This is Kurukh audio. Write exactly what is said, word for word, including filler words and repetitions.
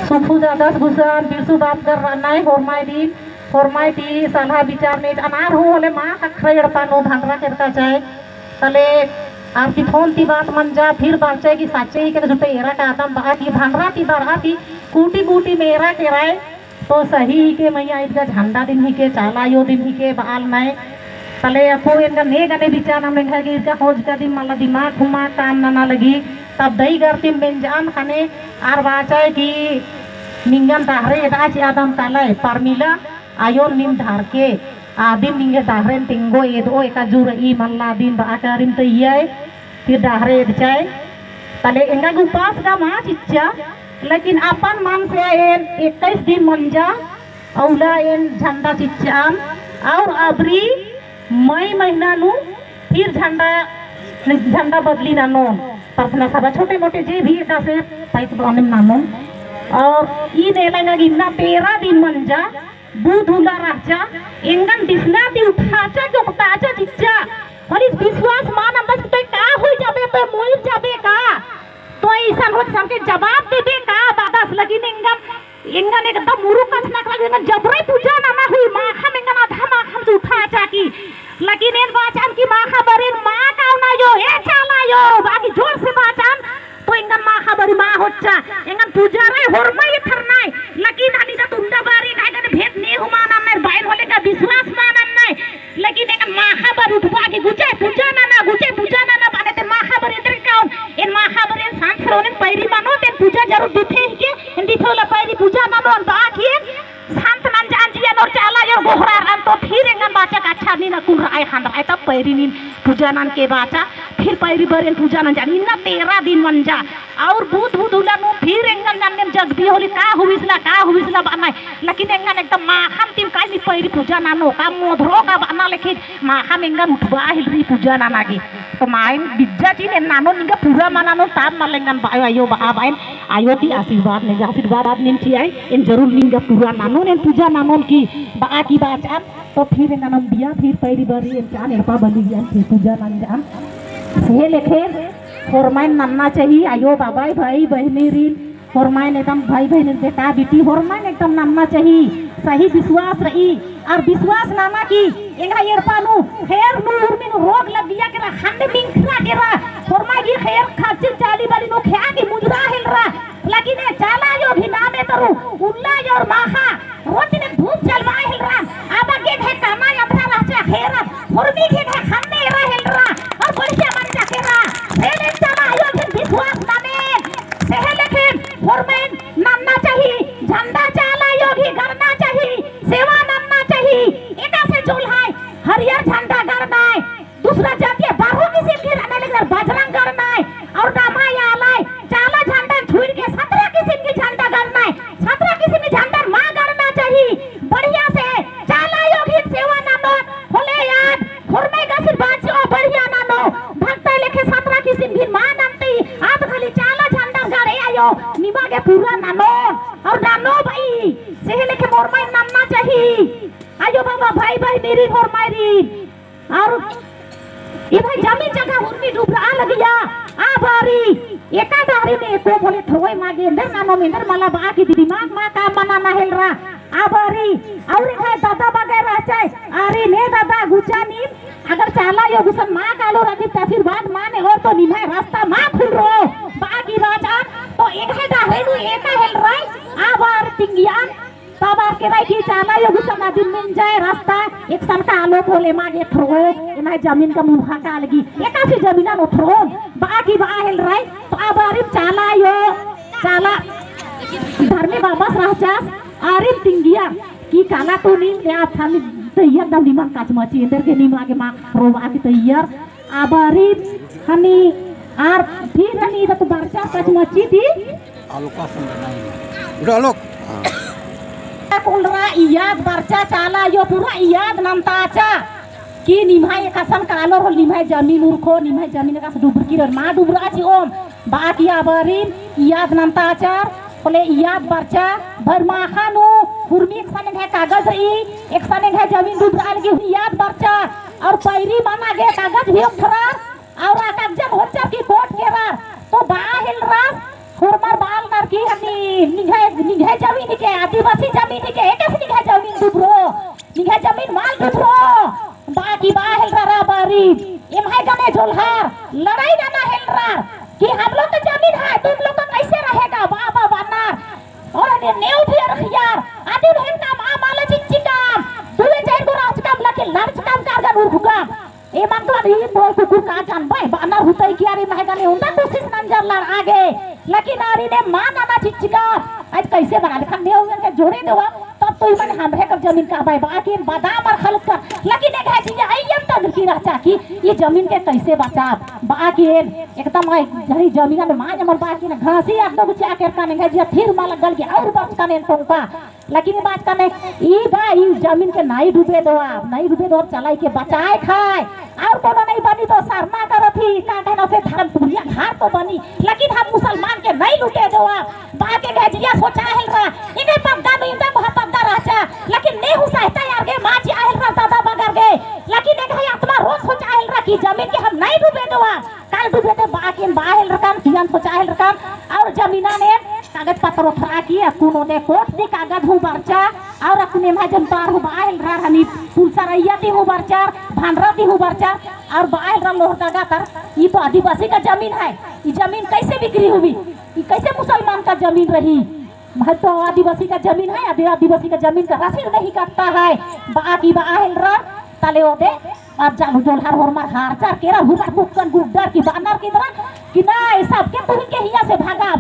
सुखु दादस गुसन बिरसु बात कर रअनय होरमाय दिन, होरमाय ती सलाह विचार नेचअन आर हूँ होले मा ख़क्खरा एड़पा नू भंडरा केरका चाय। तले आर ती फोन ती बात मंजा फिर बाचय कि सच्चे ही के झूठे एरा कादम बआ कि भंडरा ती बरआ ती कूटी कूटी में एरा केराय। तो सही ही के मइया इदगा झंडा दिन ही के चाला अयो दिन ही के बआलनय। तले अक्कु एंगा ने गने बिचार नम एंगा गे इरका होज का दिम मला दिमाग हुमा काम नना लगी। तब दई गरतिम बेंजान ख़ने आर बाचय कि निंगन डहरे एदा चिआदम तलय परमिला अयो नीम धरके आदिम निंगे डहरेन तिंगो एदओ एका जुर ई मल्ला दिन बआ कारिम तइयय। फिर डहरे एदचय। तले एंगा गे उपास गा मा चिच्चा, लेकिन अपन मन से एन इक्कीस दिन मंजा, अउला एन झंडा चिच्चान, और अबरी मई महीना नू फिर झंडा, झंडा बदली ननोन। प्रार्थना सभा छोटे मोटे जे भी एकासे पाइत बनिम ननोन। और ई नेला एंगा गे इन्ना तेरह दिन मंजा, बुध उल्ला रहचा, एंगन बिसना ती उठाचा के ओकताचा चिच्चा। होले विश्वास मा नन्दस ते का हुई जाबे, ते मुई जाबे का? तो इसन होत संके जवाब देबे का बअदस लगी एंगन, एंगन एकदम मुरुख कछनखरआ लगी, एंगन जबरे पूजा नना हुई, माखम एंगन आधा माखम से उठाचा की। लेकिन एन बाचन कि माखा बरेन मा कामना अयो, ए चाला अयो, बआ कि जोर से बाचन, तो एंगन माखा बरी मा होच्चा, एंगन पुजारय होरमय एथरनय, लेकिन हनी दा तुंडा बारी एंग्है गने भेद ने हुमा नन्नर बअन होले का विश्वास मा नन्नय, लेकिन एंगन माखा बरी उठबआ की गुचे पूजा नना, गुचे पूजा नना बअनय ते माखा बरी एन्देर काओन, एन माखा बरी एन सांस रोनेन पैरी मनो ते एन पूजा जरूर दिथे ही के, एन दिथे होले पैरी पूजा ननोन बआ की एन संत नंजन जिया नोर चाला अयो गोहरारन तो फिर एंगन बाचा का अच्छा नीन अक्कुन रअय ख़ंडरअय तब पैरी नीन पूजा ननके बाचा, फिर पैरी बरेन पूजा नंजन इन्ना तेरह दिन मंजा। और बुध बुध उल्ला नू फिर एंगन नन्नेम जगबी होली का हुइसला, का हुइसला बअनय। लेकिन एंगन एकदम माखम तिम का नी पैरी पूजा ननो का मोधरो का बअना लेखिन माखम एंगन उठबआ हेलरी पूजा नना गे। तो माइन बिज्जा चिन एन ननोन निंगा पूरा मा ननोन ताब मल एंगन बआ अयो बआ बअन अयो ती आशीर्वाद नेंजा आशीर्वाद नीम चिअय एन जरूर निंगा पूरा ननोन एन पूजा ननोन की बआ की बाचन। तो फिर एंगन अम्बिया फिर पैरी बरी एन चान एड़पा बली गियन फिर पूजा नंजन। सेहे लेखे होरमाइन नन्ना चाही अयो बाबाय भाई बहिनीरिन होरमाइन एकदम भाई बहिन बेटा बेटी होरमाइन एकदम नन्ना चाही। सही विश्वास रई। और विश्वास नना की एंग्है एड़पा नू ख़ेर नू उर्मी नू रोग लगिया केरा ख़न्न मिंखरा केरा। होरमाय गे ख़ेर खर्ची चाली बाली नू ख़ेआ की मुंजरा हेलरा। लेकिन ए चाला अयो गही नामे तरु उल्ला अयो और माखा रोज ने धूप जलवाय हेलरा। आबा गे घे काना यंधरा रहचा ख़ेरा होरमी गे घे ख़न्न एरा हेलरा। और बढ़िया मंजा केरा। सेले चाला अयो गही विश्वास ननेन। सेहे लेखे होरमाइन नन्ना चाही, झंडा चाला अयो गही गड़ना चाही, सेवा नन्ना चाही। एकासे जोल्हाय हरियर झंडा गड़नय, दूसरा जातिया बारहो किसिम गही रअनर लेकिन बजरंग गड़नय, और नम्है आलय चाला झंडन छोड़के सतरा किसिम गही झंडा गड़नय, सतरा किसिम गही झंडन मा गड़ना चाही। बढ़िया से चाला अयो गही सेवा ननोन, होले आद होरमय गे आशीर्वाद चिओ बढ़िया ननो। भक्तय लेखे सतरा किसिम गही मा नन्ती, आद खाली चाला झंडन गड़े अयो निमा गे पूरा ननोन और ननो बई। सेहे लेखे होरमाय नन्ना चाही। अयो बाबा भाई बहिनीरिन होरमारिन। और इम्है जमीन जगह हुरमी डुबरआ लगिया। आ बारी एका डहरे में एको होले थ्रोय मा गे एन्देर ननोम एन्देर मला बआ की दिमाग मा काम मना ना हेलरा। आ बारी और इम्है दादा बगैर रहचय। आरी ने दादा गुचा नीम अगर चाला अयो गुसन मा कालोर अदित आशीर्वाद मा नेओर तो निम्है रास्ता मा खुलरो। बआ की बाचन तो एम्है डहरे नू एका हेलरय। आ बार तिंगियन तब आर केरय की चाला अयो गुसन अदिन मेंजय रास्ता, एकसन कालोम होले मा गे थ्रोओ, एम्है जमीन का मुहा कालगी, एकासे जमीनन ओथ्रोन, बआ की बआ हेलरय, तो आ बारिम चाला अयो, चाला धर्मे बाबस रहचस, आरिम तिंगिया, की काला तो नीम, या थाली तैयार दम निमन काचमची, एन्देर गे नीम आगे मा थ्रोओ बआ की तैयार, आ बारी हनी आर फिर हनी इदत बरचा कछमची ती। उड़ा आलोक। कुलरा इयाद बरचा चाला अयो पूरा इयाद नन्ताचा। कि निम्है एकसन कालोर होले निम्है जमीन उरखो, निम्है जमीन एकासे डुबरकी रअर मा डुबरआ चिओम। बआ की आ बारिम इयाद नन्ताचर, होले इयाद बरचा, भर माखा नू, हुरमी एकसन एंग्है कागज रई, एकसन एंग्है जमीन डुबरआ लगी इयाद बरचा, और पैरी मना गे कागज भी ओथरर, और आ कागजन होचर की कोट केरर, तो बआ हेलरस, होरमर बआलनर की हनी निंग्है, निंग्है जमीन हिके, आदिवासी जमीन हिके, एकासे निंग्है जमीन डुबरो, निंग्है जमीन मल डुबरो। बआ की बआ हेलरा बारी, एम्है गने जोल्हार लड़ाई नना हेलरर कि हम लोग का जमीन है, तुम लोग का कैसे रहेगा, बआ बआ बअनर। और हनी नेव भी अरखियर, अदिन हेलकम, आ मला चिच्चकम, दुए चार गो रहचकम, लेकिन लड़चकम कारगन उरखकम। एमन तो अरे बोल कुकुर का जानबे, बअनर हुतई कि अरे एम्है गने ओन्दा कोशिश नंजर लड़आ गे, लेकिन अरे ने मा नना चिच्चका, आज कैसे बना लेखन ने उनके जोड़े देवा, तब तो इमन हमरे कर जमीन का भाई बआ की बदाम अर खलत कर, लेकिन एक है चीज आई हम तंग की रहचा कि ये जमीन के कैसे बचाब, बआ की एकदम आई जरी जमीन में मा जमन बआ की ना घासी अड्डो गुचा कर काने गए जिया फिर मा लगल के और बच काने टोंका। लेकिन ई बात कने, ई बा, ई जमीन के नहीं डूबे देवा, नहीं डूबे देवा, चलाई के बचाए खाए। और कोनो नहीं बनी तो सरना करत ही, का कहना से धर्म कुड़िया घर तो बनी, लेकिन हम मुसलमान के नहीं लूटे देवा। बा के गजिया सोचा हेलरा, इन्हें पद्दा में इंदा मुहा पद्दा रहचा, लेकिन ने हूँ सहायता यार गे, माँ जी आए हेलरा दादा बगर गे, लेकिन एक है आत्मा रोज सोचा हेलरा कि जमीन के हम नहीं डूबे देवा। काल डूबे ते बा के बा हेलरकन, कियन सोचा हेलरकन, और जमीना ने कागज पत्र ओथरा की, अक्कुन ओदे कोर्ट ती कागज हूँ बरचा, और अक्कुन एम्है जमींदार हूँ बआ हेलरर हनी, पुलसरैया ती हूँ बरचर, भंडरा ती हूँ बरचर, और बआ हेलरर लोहरदगा तर, ई तो आदिवासी का जमीन है, ई जमीन कैसे बिक्री हुई, ई कैसे मुसलमान का जमीन रही? महल तो आदिवासी का जमीन है, आदि-, आदिवासी का जमीन का रसीद नहीं कटता है। बआ की बआ हेलरर, तले ओदे, अब जालू जोल्हार होरमर हारचर केरर, हुबर कुक्कन गुड्डर की बअनर की तरह, कि नहीं, सबके तुहिन के हिया से भगा,